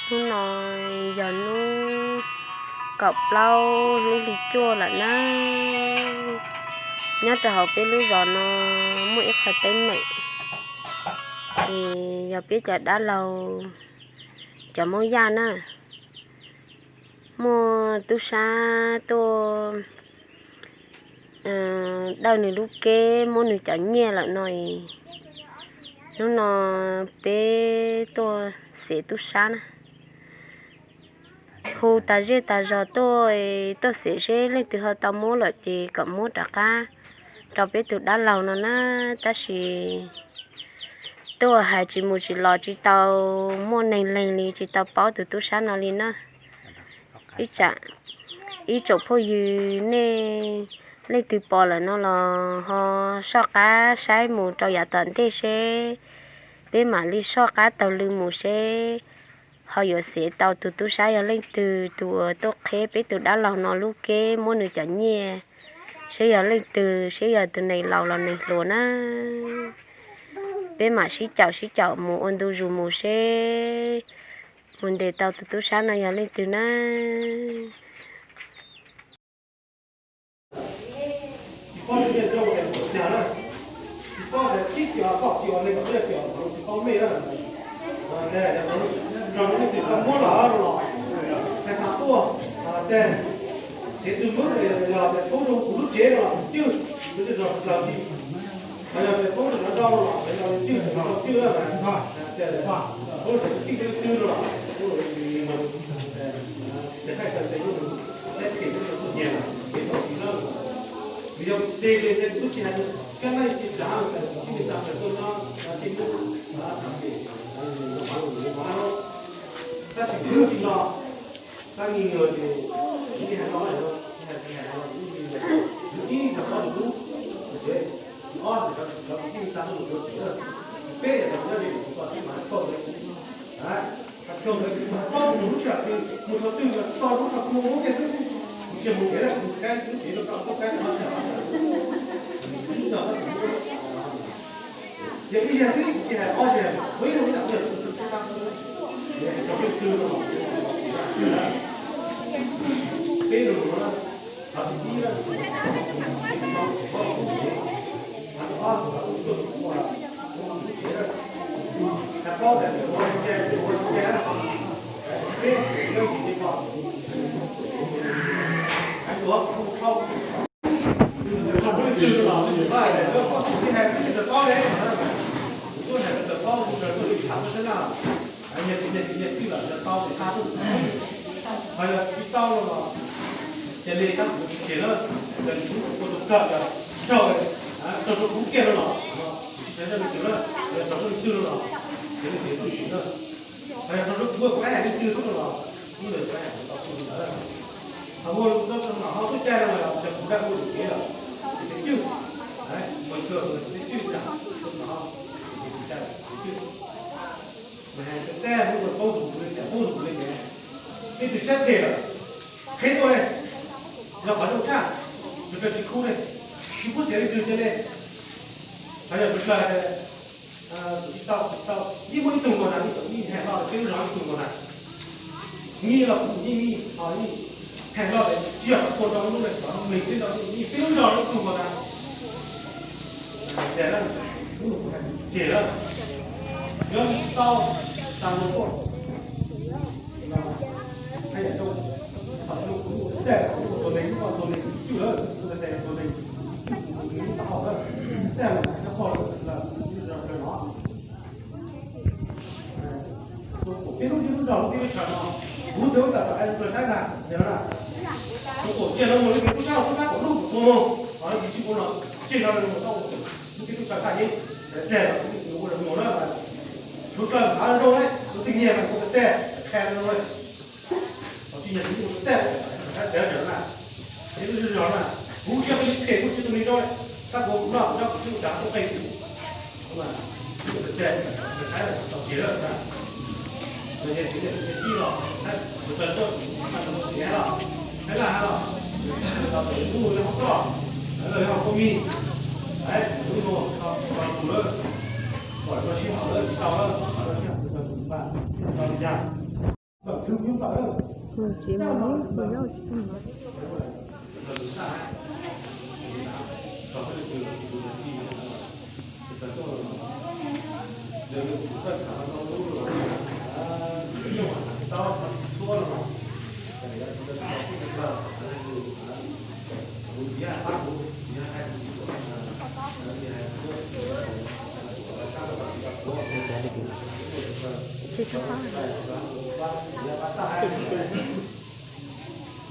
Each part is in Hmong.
Hnub no yog hnub kaum plaub lub hli cuaj lawm na. Nyob rau hauv peb lub zos no muaj ib qho teeb meem, es yog peb cov dab laug, cov Hmoob Yaj na, muaj tub sab tuaj dawj nws lub keb muab nws cov nyiaj lawm no es, hnub no peb tuaj xev tub sab na. Hu tas zej tas zos tuaj, tuaj xev seb leej twg ho tau muab lawm ces kom muab rov qab rau peb tus dab laug no na. Tab sis tuaj hais tsis mus tsis los, tsis tau muaj neeg leeg li, tsis tau paub tus tub sab no li na. Ib tsam ib tsoom phooj ywg nej leej twg pom lawm no los ho soj qab saib mus rau yav tom ntej seb peb mam li soj qab taug lw mus seb ho yuav xev tau tus tub sab yog leej twg, tus uas tuaj qheb peb tus dab laug no lub keb muab nws cov nyiaj, seb yog leej twg, seb yog tus neeg laus los neeg hluas na. Peb mam sib caum sib caum mus ua ntu zus mus seb mus ntes tau tus tub sab no yog leej twg na. Ho yog tsis tau los, ces li tab kuv tsis tseg na, ces kuv ua tus kawm os, raug, raug rau kuv kiag no los, tsis tseg rau leej twg na, raug rau leej twg no los, ces leej twg tuaj sim na. Ho yog raug rau kuv, kuv hais leej twg xwb no los, ib leeg kuv hais tau kuv ntawd. Ho muaj lus no ho tuaj caij no los ces kuv dab ua lwm kev lawm, ces cwj, ua cwj, ces cwj, ces cwj. Mas hais tias tej hnub no paub tus kuv li cas, paub tus kuv li cas, leej twg siab phem lawm, qheb tuaj li, yog qhov zoo tshaj, tus kawg tsis khub li, tsis pub xiam leej twg cia li. Qhov yog tus kawg, tus tsis tau, tsis tau, yeej muaj ib tug nkaus na, ib tug yeej hais los peb lub zos ib tug nkaus na. Nyiaj los kuv yeej, yeej, yeej hais los tsis yog qhov tua rau lub neeg, cov neeg peb zos yeej peb lub zos ib tug nkaus na. Ces lawm, lub kuv hais ces lawm, yog tsis tau, tas lus tuaj. Tej tus neeg, tus neeg, tus neeg, tus neeg, tus neeg, tus neeg, tus neeg, tus neeg, tus neeg, tus neeg, tus neeg, kuv peb lub, peb lub zos lub teb lub chaw no, kuv txawm ua tawm tawm ai txawj saib na, yog na, kuv tuaj kiag no mus li tub sab, tub sab kom lub kuv tua mus, ho yog tsis ua no, tseg no mus tau, lub teb lub chaw tag yeeb, tseg los kuv ua mus na, tub sab hav zoo na, tus twg nyiag mas kuv tej qhia zoo na. Ho tsis nyiag kuv tus tej, teb na, ces lub zos na, kuv siab kuv phem kuv tsis tus neeg zoo, tab kuv kuv noj kuv nyob kuv tsis ua cas tuaj qe kuv. Ces tau ces lawm na, ces tib los, tus kawg tuaj, tus kawg mus xiam los, Thaib Laj los, tus tus lub lawv hauv toj, lawv yog koj mij, lub no, tus lawm, pom lawv sib haum lawm tsis tau lawm, lawv sib haum tus kawg tus paj, tsis tau li cas. Ces mus hlub tus yau tsis tau hnov. Ces txhob pab, ces xwm,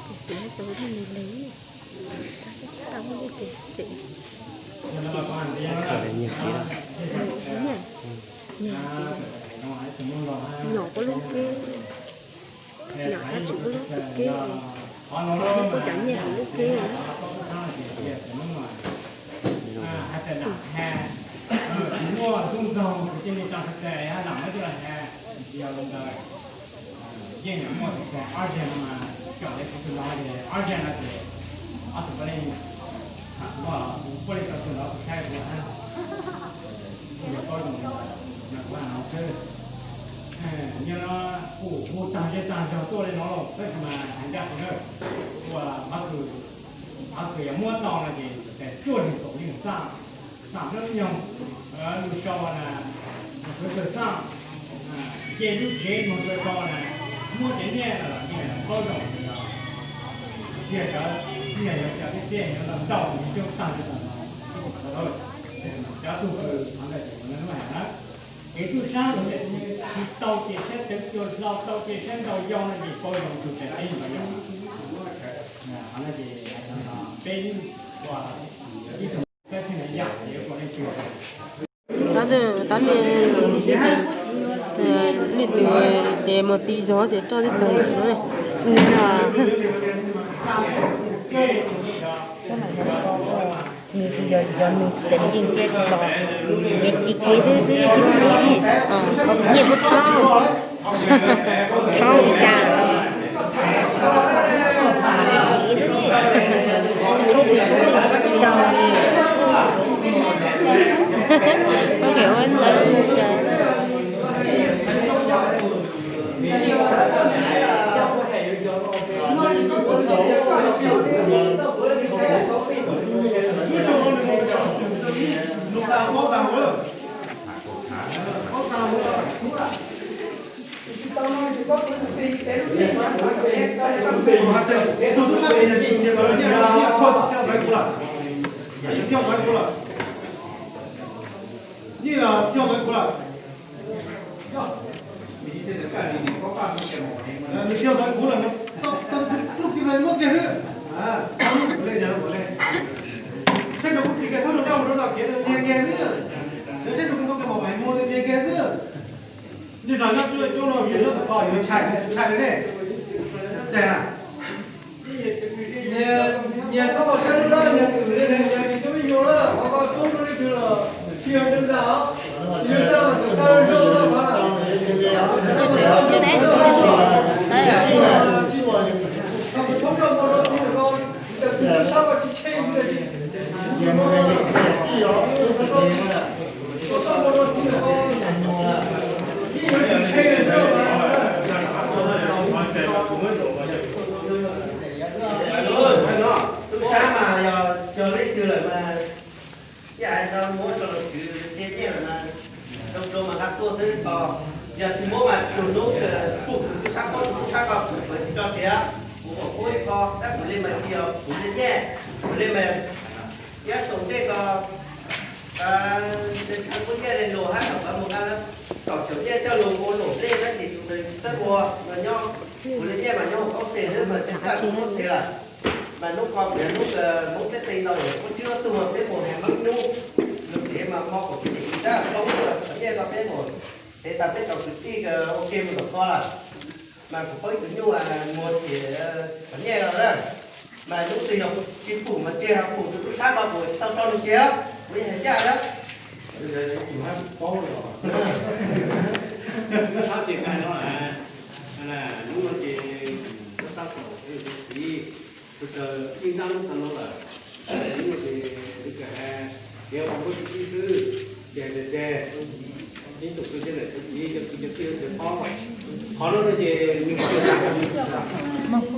ces xwm tus lub nws le, tau muaj ib ces ces nyiag, nyiag, nyom kuj lub keb, nyom tab tsis kuj lub keb, kuj cov nyiag lub keb. Yeej muaj tus tag ob zaug no mas, cov li kuv tus no ces ob zaug no ces ob tug pab leej tham kuv, kuv puav leej tau tus no kuv saib kuv na, yog paub zoo na kuv no xwb. Nyob no kuv hu tag zej tag zog tuaj li no los peb mas hais ncaj qhov na, ua pab kws, pab kws yog muab tau no ces tes cuaj leeg kaum leej xaj, xaj plaub lub nyoog, lub sau na, mus khwv kawg xaj, ces lub tsev mus kawg tau na, muab cov nyiaj los nyiaj paub zoo no, tiag cov nyiaj yog cov tib tiaj yog ntau ntau yog coob tag li no, cov tug kws qhov ntawd ces kuv no lub hais na. Kev tub sab los tsis tau ces saib tsev cua hlau tau ces saib ntau yau no ces paub zoo tus tsev teb ntau yau. Qhov no ces peb ua ib tug saib txhij yam ces ua leej twg. Tab tab li, leej twg ces mus ti zog ces roj tib tag na. Nws yog yog nws ces nws yeej ntsia tsis tau, nws ci kev xwb twb yeej tsis muaj, nyiaj kuj rhaub, rhaub li cas, rhaub li tsis tau li. Muaj kev ua xwb li cas. Nws tsis yog ntawd kuv lawm, tau tau lub kis muab kiag xwb. Kuv le, kuv le, saib rau kuv tsis kiag thaub rau rau rau kev nyiag kiag xwb. Saib rau kuv tau kiag mos pais muag nyiag kiag xwb. Nyob zoo nyob coob no vim nyob tom ko yuav ntshai ntshai li ne. Ces na, nyias txhob ua siab lub lab, nyias twm li nyias tus me nyuam na, qhov ko tub rau leej twg los tsis yog ntau ntau, tsis yog xab mas txawm xab zoo na. Tub sab mas yog cog leej twg lawm mas, ib yam no muab rau los kwv cia nyiaj lawm mas, rau rau mas nqa tuaj xwb ko. Yog tsis muab mas tug nub pum tus tub sab paub tus tub sab ko pum pawv tsis tso siav, kuv kom pub ib qho tab kuv li mas tsis yog kuv li nyiaj, kuv li mas iab saum ntej ko. Tseem tshuav kuv nyiaj li luag hab kom mus nqa kaum caum nyiaj coj lug ua luam nplej tab sis tus twg tsis txawj ua no nyob, kuv li nyiaj mas nyob hauv qoob xes xwb mas tsis txawj ua qoob xes lawm. Mas hnub ko kuv yog hnub Hmoob teb teg ntau kuj tswb ob tug peb mus hais Hmoob hnub, lug kev mas mo kaum tsib tis tab poob cov nyiaj no peb mus, es tas peb tau kwv tij ua ke mus tom ko lawm. Mas kuv paub ib tug nyuj muag ces cov nyiaj no na, mas hnub twg yog tsis pum mas tseg, ho pum tus tub sab no kuv tsis tau tso nws tseg, kuv yeej hais ncaj na. Hnub no ces tab tom txiv, tus yeej ntab lub tag no lawm, hnub no ces nws kawm hais tias ua muab tsis tib xwb, ces hais tias ces ib tug kwv tij ntawm txiv, cov kwv cov tij tsis paub, qhov no no ces nws tsis tau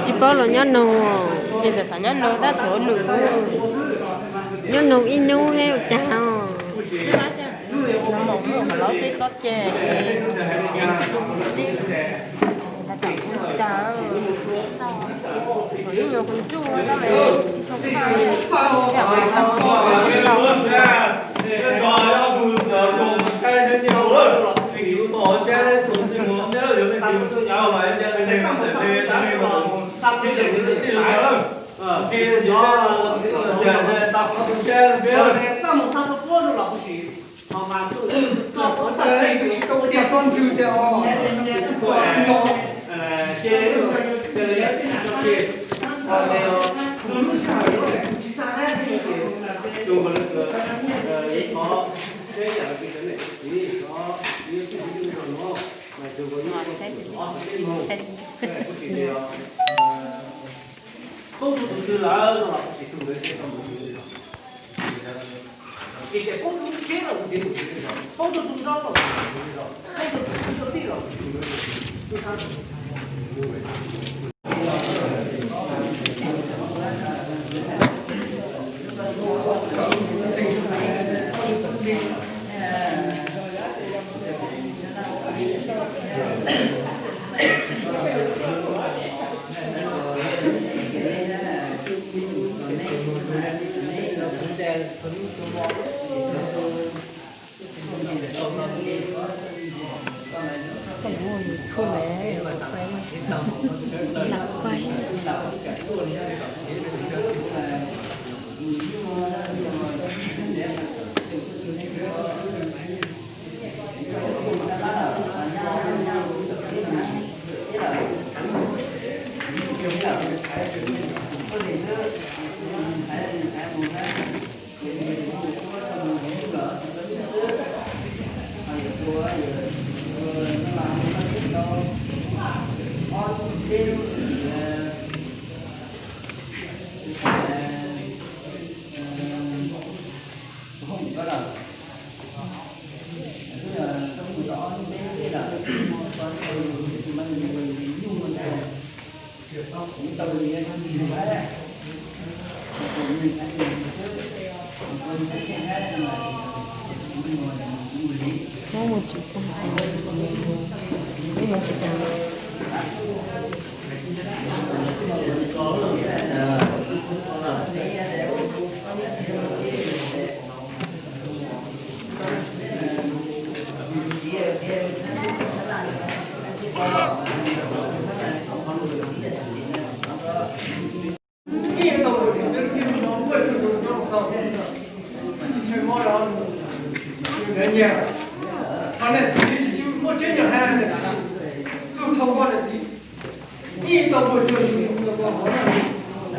Tsis paub los nyob nug, ces xav xav nyob nug tab tom nug. Nyob nug ib hnub thiab ua cas os. Mom muaj qhov laub teb tob ce, ces tsis tu tib, tab tom ua cas, ib nyuag kuv ntsuj tab mas tsis tshua khaj, yam tau tau. Muab mus tsis tag, muab mus tsis tag. Ib tau puas tsuag ntshis mus rau hauv na, ua tsaug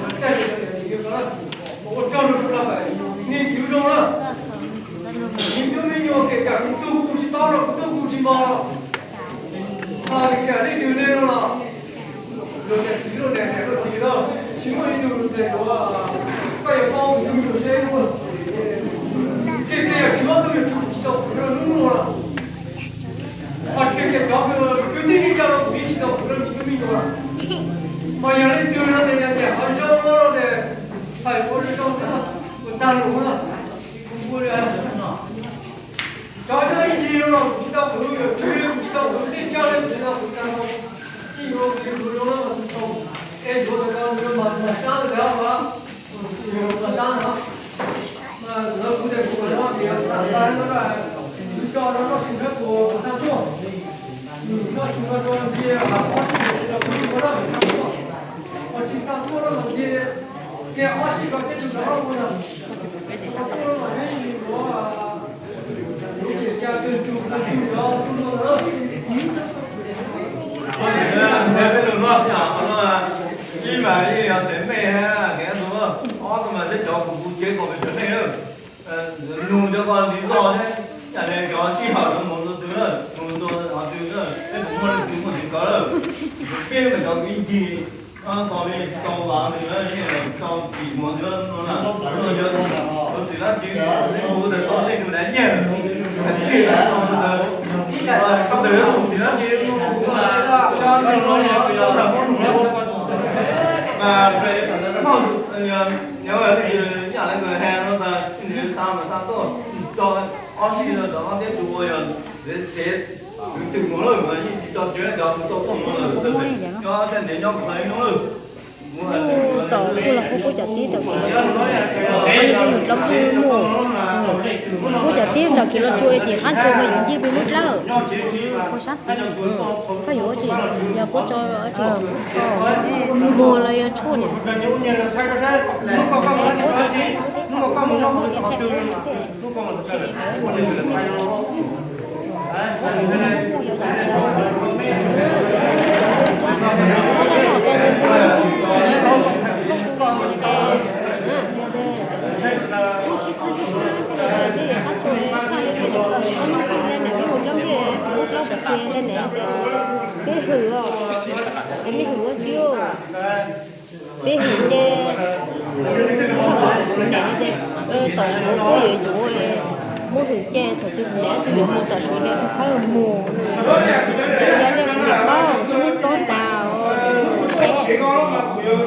rau sawv daws, nej tsuas ua tsaug rau sawv daws, nej tsuas zoo na. Tsis tub me nyuam, kể cả kuv tug kuv tsis paub los kuv tug kuv tsis mos los, kể cả leej twg nej no los, luag tias txiv luag niam niam luag txiv los tsis muaj ib tug tias yuav, koj yuav paub kuv tug me nyuam seb, tiag tiag tsis muaj tug yuav tsum tsis tau kuv rau hnub no los. Ho tiag tiag cov kwv tij neej tsa los kuv yeej tsis tau kuv rau tsis tub me nyuam. Mas yog leej twg no tias yog tias ho zoo no ces hais ua zoo xwb, ua tag lus na. Cov nyob ib ncig no los kuv tsis tau kuv, yog tswv kuv tsis tau kuv, neej tsa kuv tsis tau kuv tag no. Ib yuav kuv zoo no, es yuav tau mas mas sab ntawd mas, mas sab no. Mas lawv kuv tias kuv kom nyob tias tas tas no, kuv tso no noj su nrhiav puas kuv txhaj tuaj. Noj su no rau ntsia ob sij, kuv noj su txhaj tuaj. Ho tsis txhaj tuaj no mas ntsia kiag ob sij ko tej tus rov qab ua na. Txhaj tuaj no mas peb yuav, yuav tsa tus tus tus cov tus no na. Ib mas yeej yog xev mej thiab kev ntxub, ob tug mas seb cov kuv kuv tsev kom pes tsawg nej na. Nug cov ko li zoj thiab, yam li cov sij hawm no mus rau twg na, mus rau qhov twg na, peb puas muaj leej twg muaj tsev kawm na. Peb mas cov kuv ib ncig Tau li tau vaj li tau tsis muaj ntawd no na, tus txiv dab tsi hu ntawd tau tej tus dav yeej, tus dav tsis hu tus txiv dab tsi, cov txiv no yog cov muab nug mas nyob yam li nkawd hais no tas nws xa mas xa tuaj tso ob sij no rov qab thiab tus ua yog ntev xev tus twg mus lawm mas yeej tsis tso tseg cov tus tau tuaj mus lawm, cov sab ntev nyob kuv hais no lawm. Tom kuj los kuj kuj cov tib tom kuv los kuj, qhov no kuj mus dlov plig muaj, kuj cov tib tom kuv los tsuas tim qab tsuas mas yus ncig plig muaj dlawb. Koj sab, koj yuav ua tsi, yog kuj tso tso muag los yog tshuaj niam. Peb hwm os, peb hwm ua tsi os? Peb hwm ces, niam tias, tom Suav kuj yuav yuav, muab hwm ces thaum twg niam twb yuav mus tom Suav ces tus qhab mus. Ces yog li kuv niam paub tsis muab plob tas,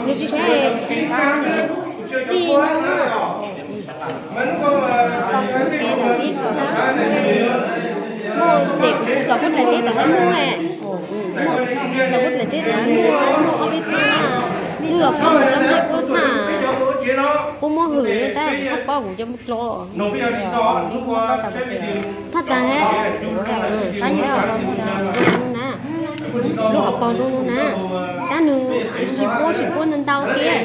nws tsis saib txij no. Tau kuv ces thaum ib thaum na, muaj ces kuv tau kuj dlaim teb tau muaj, muaj tau kuj dlaim teb tau muaj, muaj ob peb tug na, twb yog kuv mus rau nplej kuj tham, kuj muab hwm no tab kuj paub kuv cov muaj dlov. Thaj tas he, qab yog na, lub hauv paus nroo no na, tab nws tsis puab tsis puab ntau ntau thiab.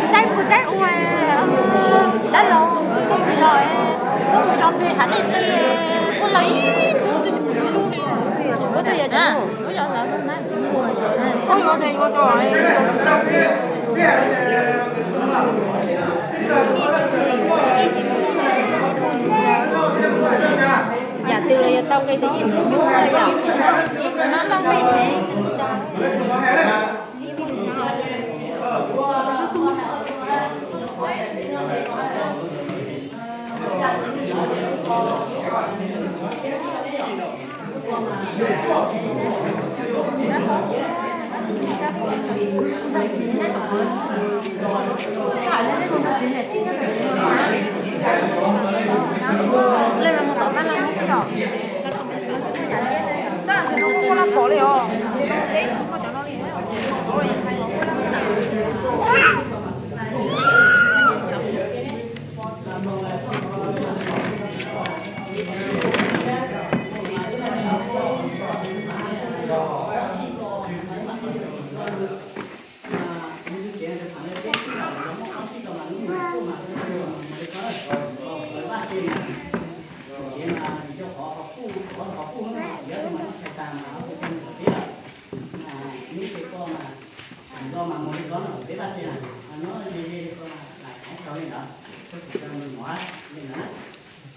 Tsaib kuv tsaib ua, dab laug nkawd tuaj pw los, tuaj pw los pem hav dej teb, kuj los ib hnub twb tsis pw ib hnub li. Ua txawj yog, ua yog, ua yog, ua yog, yam twg los yog tau nqe twg yeej tsis nyuaj yom.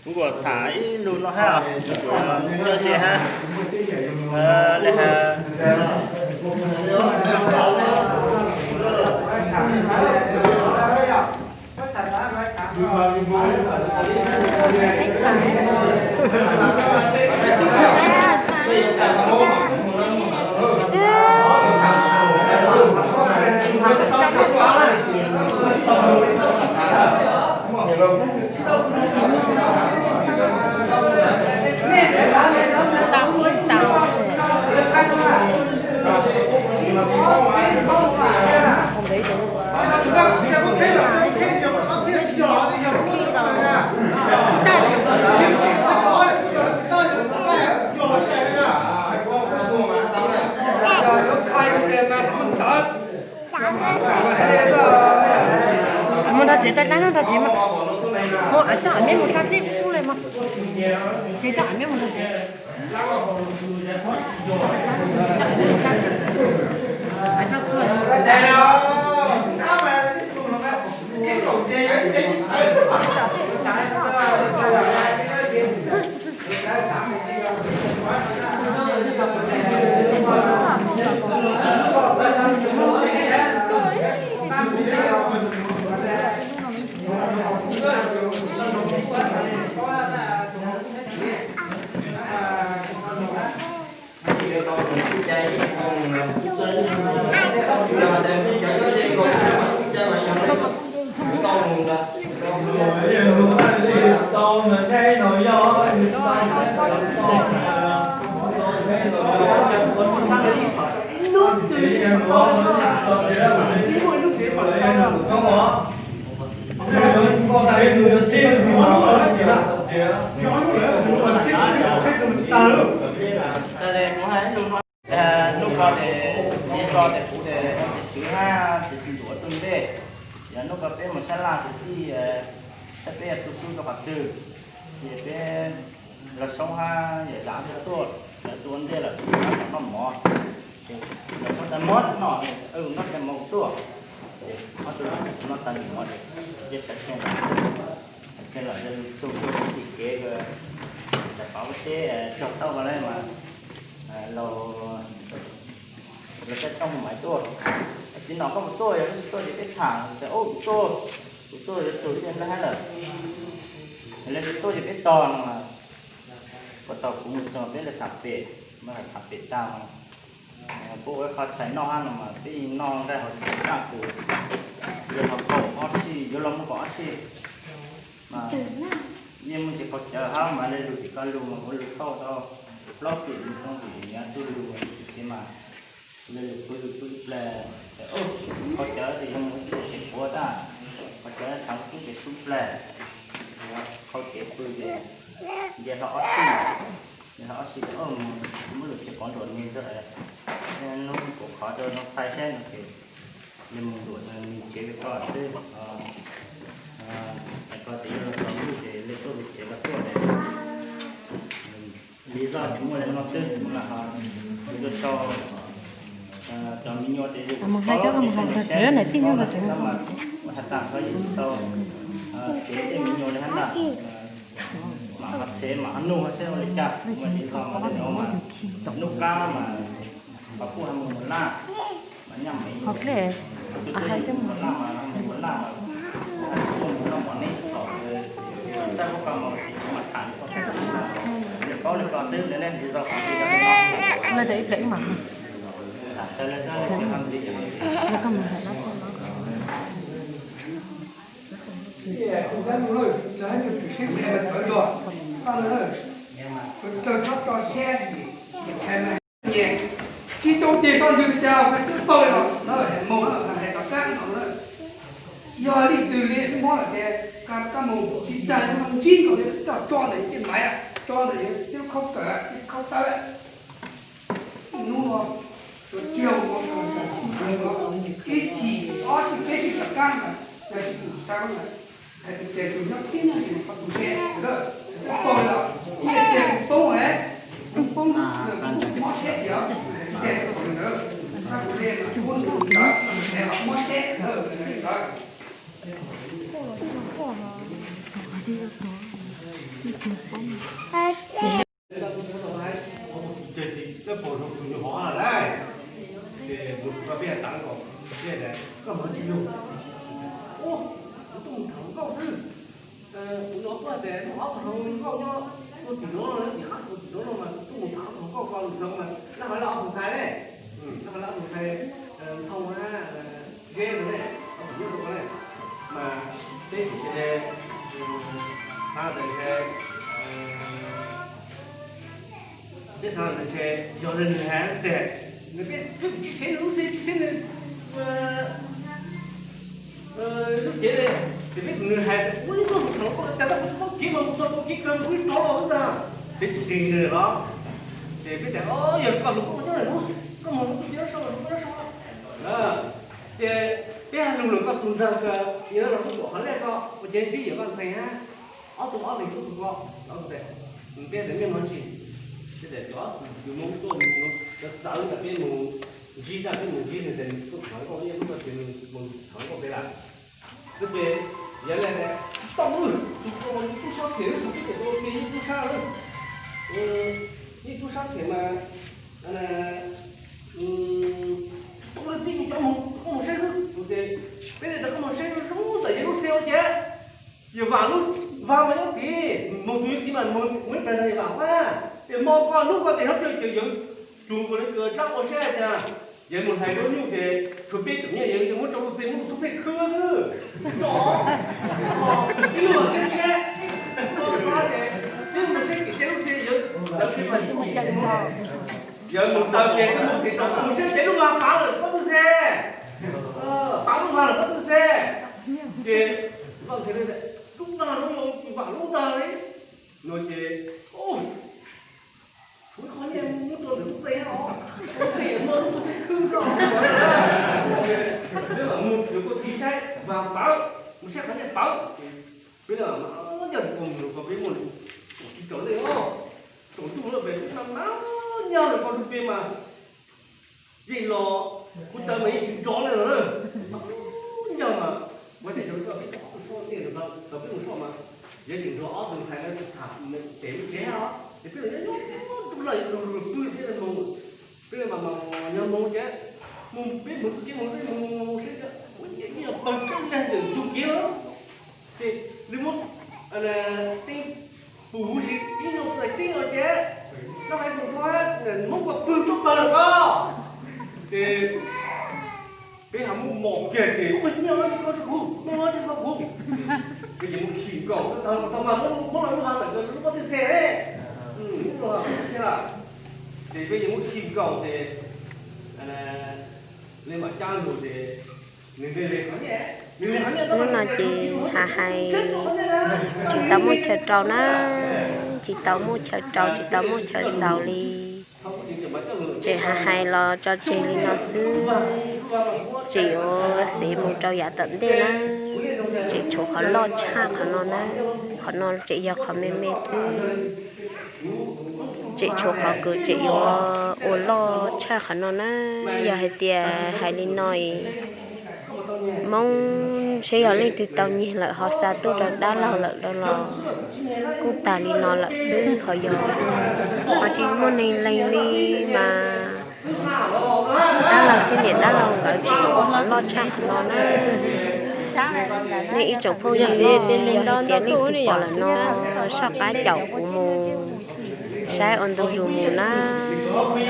Kuv tham ib lus no hab, coj ze hab, li hab. Tag dab no tag tsev mas, ua av coj av me mus tag teb kuj le mas, ces coj av me mus tag tsev. Hnub ko ces yog so ces kuv ces tswv hab txiv xwm ntxuav tus ntej, yog hnub ko peb mus sab laj tus tij, saib peb tu sub rau qhov twg, ces peb los soob hab yawm zav tuaj, lawv tua ntej lawm, noj mov, los soob tas mov no, noj tas mov tuaj, ob tug noj tas mov ces sawv tsees, sawv tsees los yog lug txug tim kev, tas pov ua teb tsaug tau ko le mas, los saib rooj maiv tuaj, txiv nom koj mus tuaj, yog koj tsis tuaj ces peb tham, tas ub kuv tuaj, kuv tuaj yuav txug tiaj nplaj hab lawm, yog le tsis tuaj ces peb tog no mas, puas tau kuv mus txog peb le tham pem, mas tham pem tag mas, puab ua qhov txhais noj hab no mas peb noj nqaij hauv tsev tag kws, yuav los kaum ob sij, yuav los muaj kaum ob sij, mas yeej muaj ntsis qhov cawv hab mas le lug tim koj lug mas ua lug thauj tau plaub tim lug tooj tim nyav tuj lug, ces mas le lug pw lug pw plag, qhov cawv ces yog mus ib tug tsev quav tag, qhov cawv thav ib tug tsev sub plag, qhov tsev pw ces nce hlo ob sij, nce hlo ob sij, muab lug tsev quav nruam nws tso, nub kuv qhov rau zoo xais saib no ces le mus nruam nws tsev ko xwb, ko ces yog los txog ntuj ces le tuaj lug tsev ko tuaj es, li zoj ces muaj le no xwb, kuv lam ho, kuv yuav sau cov me nyuam ces yus mus hais cov mus hais txog tsev na tij no los tsev no mas, ua has tas koj yuav tsis tau xev tej me nyuam li hab ntag, mam ho xev mam ho nug seb ua li cas, ua li zog mas le no mas, nub qab mas, qhov kuj ho mus mus laj, mas nyaj mas ib, tus twg mus mus laj mas mus mus laj mas, kuj mus noj mov neb tsis txom, txawj kuj koj mus txiv kuv mam tham li koj, li paub li koj xwb li nej li zog li no. Tsis tau ces soj ntsws li cas peb twb paub li no na, hais mus na, hais rov qab no na. Yog leej twg li muab lawm ces koj mus tsis tas, yog mus ntsib nkaus li koj tso ntawm tej maiv, tso ntawm tej lub khaub kawm, tej khaub tawb. Hnub no, ib chim ob sij peb sij rov qab mas, yog tsis tus xav mas, hais tias ces tus nyob tib neeg tsis mus qhov tus ntshe, pab lawm, ib yam tias kuv poob, kuv poob, mob seb tias, ces tus ntawd, tab kuv le mas kuv ntawd, es los mob seb ntawd. Ces tus poj ntsuam tus nyuam qhuav lawm, ces mus rau peb tav kom, koj mus tsis yug. Ua, kuv tuaj mus tham hluas nkauj xwb. Kuv hnov tuaj tias muaj ob tug hluas nkauj nyob tim no, tim qab tim no mas kuv tuaj mus tham ob tug hluas nkauj ko, lus xaus mas lawv hais lawv ob tug ntxhais ne, lawv hais lawv ob tug ntxhais, Ntxhoo hab Zeb no ne, ob tug nyob rau ko ne, mas peb kuj xav tias ntshe, peb xav tias ntshe yog li nws hais tiag, nws peb twb tsis xev nws lub txim, tsis xev nws lub cev li, ces peb nws hais tias ua ib tug hluas nkauj cas tab kuv tsis paub kev mas mus txog tau kev kawg kuv rov los xwb ntag, peb tsis ntseeg nws los, ces peb tias o yog koj hluas nkauj nyob lawm no, koj mus mus tus nyob sau mus nyob sau. Ces peb hais lus lawm koj tus nrag kawg, yog no los kuj pom qhov lej koj ua ces ntsib yawm Vaj Ntxhais hab, ob tug ob leeg tub tug ko, peb tias mej no tsis, peb tias cov tus Hmoob tuaj mus cov txawv ntawm peb mus ntsib, peb mus ntsib nws tias nws tuaj thov koj, nws tuaj tias nws mus thov koj peb lawm. Ces yog le tsis tau, tus ko mas yeej tub sab them, tus peb tias ua ke yeej tub sab, yeej tub sab them mas, tau le peb cov mus, koj mus saib xwb, tus ces peb le rau koj mus saib zoo ntawm yawg lub xev ua ces yawg Vam lub vag mas nyob tid, mus tus yuav tid mas mus ib plag nrog yawg Vam pab, ces mo koj hnub koj tes hab caw ces yawg tug nkaus le kws rab ua saib cas, yawg mus hlais lub nyuj ces tshuav peb tsoom nyiaj yawg muab rau lub txej muab lub xub phem khwb xwb. Ib lub tshaib tshaib, peb mus saib kev tshaib lub xev yawg, yawg mus taw ces mus txiv tau mus saib peb lub vag pav lawm pob tw xev, pav lub vag lawm pob tw xev. Ces Vam lub vag lub, Vam lub ntag li no ces tshuav qhov nyiaj muab rau ntawm lub txej os, lub txej muab lub xub phem khwb zog. Peb mam mus yuav koj tiv saib vag pawv, mus saib qhov nyiaj pawv. Peb mam nyob tus ko mus ko peb muaj tsis tau lej os, tsaus ntuj lawm peb mam nyob tus ko tus peb mas yeej los kuv taw mas yeej tsis nrov li os. Nyob mas kuv tias yog koj peb tau ob tug soj tej tau peb mus soj mas yog tsis nrog ob tug ntxhais na tham tes lub tsev os, ces peb los nyob nyob tus lawm lug lug pw peb mus, peb mam mas nyob mus ces mus peb mus tus kev mus peb mus mus mus seb ua ces yeej yog pawg tsawb ntag ntawm ntug kev lawm. Ces nws muab teeb pus huv si ib nyuag txais teeb no ces koj hais tus txhob Hmoob koj pw tuaj pawg lawm koj. Ces peb ho muab mos kiag ces ua nyob tsis koj tsis kuv, nyob tsis koj kuv. Peb ces mus khi nkaus tag tag mas muab lub vag ntawm lub pob tw xev, lub vag pob tw xev lawm. Ces peb ces muab khi nkaus ces li mam cab lug ces nws le le qhov nyiaj, nws le qhov nyiaj. Hnub no ces hais hais tsis tau muaj chaw rau na, tsis tau muaj chaw rau, tsis tau muaj chaw xaus li. Tseem hais hais los tso tseg li no xwb, tseem yuav xev mus rau yav tom ntej na, tseem tshuav qhov loj tshaj qhov no na, qhov no tseem yog qhov me me xwb, tseem tshuav qhov kws tseem yuav ua loj tshaj qhov no na. Yog hais tias hais li no es Hmoob seb yog leej twg tau nyiag lawm ho xa tuaj rau dab laug lawm los kuj tag li no lawm xwb ho yog ho tsis muaj neeg lees li mas dab laug thiab niam dab laug nkawd tseem yuav ua qhov loj tshaj qhov no na. Nej ib tsoom phooj ywg, yog hais tias leej twg pom lawm no soj qab caum kuv mus saib ua ntu zus mus na,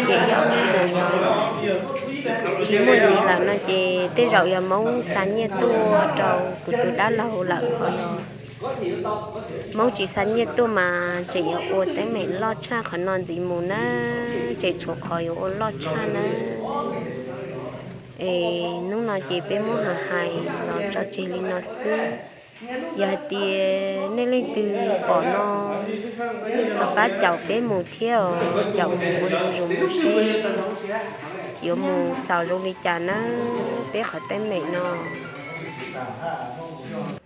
ces yog mus yog tsis muaj ntxiv lawm no ces tej zaum yog Hmoob xa nyiaj tuaj rau kuv tus dab laug lawm ho yog Hmoob tsis xa nyiaj tuaj mas tseem yuav ua teeb meem loj tshaj qhov no ntxiv mus na, tseem tshuav qhov yuav ua loj tshaj na. Es hnub no ces peb muab hais hais los tso tseg li no xwb. Yog hais tias nej leej twg pom no ho pab caum peb mus thiab os, caum mus ua ntu zus mus seb yuav mus xaus zoo li cas na peb qhov teeb meem no.